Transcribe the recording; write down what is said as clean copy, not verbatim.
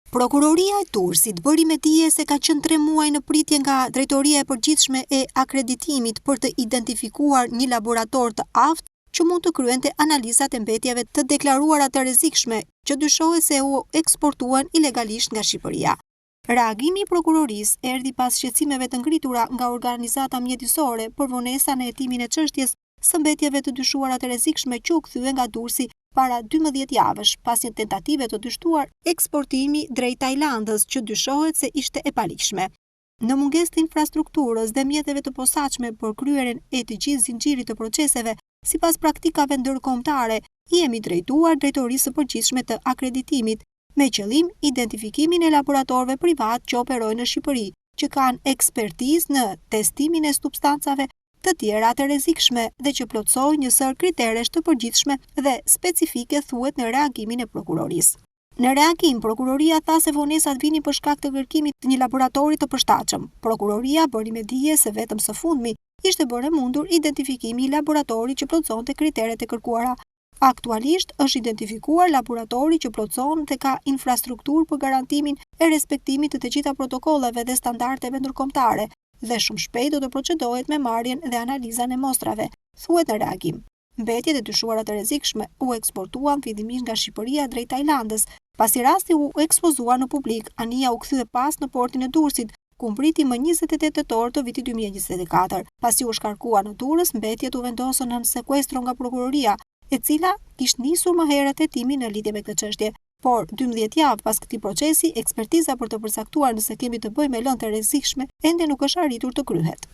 Prokuroria e Durrësit bëri me dije se ka qenë tre muaj në pritje nga Drejtoria e Përgjithshme e Akreditimit për të identifikuar një laborator të aftë që mund të kryente analizat e mbetjeve të deklaruara të rrezikshme që dyshohet se u eksportuan ilegalisht nga Shqipëria. Reagimi i prokurorisë erdhi pas shqetësimeve të ngritura nga organizata mjedisore për vonesa në hetimin e çështjes së mbetjeve të dyshuara të rrezikshme që u kthyen nga Durrësi para 12 javësh, pas një tentative të dështuar eksportimi drejt Tajlandës, që dyshohet se ishte e paligjshme. Në mungesë të infrastrukturës dhe mjeteve të posaçme për kryerjen e të gjithë zinxhirit të proceseve, sipas praktikave ndërkombëtare, i jemi drejtuar Drejtorisë së Përgjithshme të Akreditimit, me qëllim identifikimin e laboratorëve privat që operojnë në Shqipëri, që kanë ekspertizë në testimin e substancave të tjera të rrezikshme dhe që plotësojnë një sërë kriteresh të përgjithshme dhe specifike, thuhet në reagimin e prokurorisë. Në reagim, prokuroria tha se vonesat vinin për shkak të kërkimit të një laboratori të përshtatshëm. Prokuroria bëri me dije se vetëm së fundmi ishte bërë e mundur identifikimi i laboratorit që plotësonte kriteret e kërkuara. Aktualisht është identifikuar laboratori që plotëson dhe ka infrastrukturë për garantimin e respektimit të të gjitha protokolleve dhe standardeve ndërkombëtare dhe shumë shpejt do të procedohet me marrjen dhe analizën e mostrave, thuhet në reagim. Mbetjet e dyshuara të rrezikshme u eksportuan fillimisht nga Shqipëria drejt Tajlandës. Pasi rasti u ekspozua në publik, anija u kthye pas në portin e Durrësit, ku mbriti më 28 tetor të vitit 2024. Pasi u shkarkua në Durrës, mbetjet u vendosën nën sekuestro nga prokuroria, e cila kishte nisur më herët hetimin në lidhje me këtë çështje. Por, 12 javë pas këtij procesi, ekspertiza për të përcaktuar nëse kemi të bëjmë me lëndë të rrezikshme ende nuk është arritur të kryhet.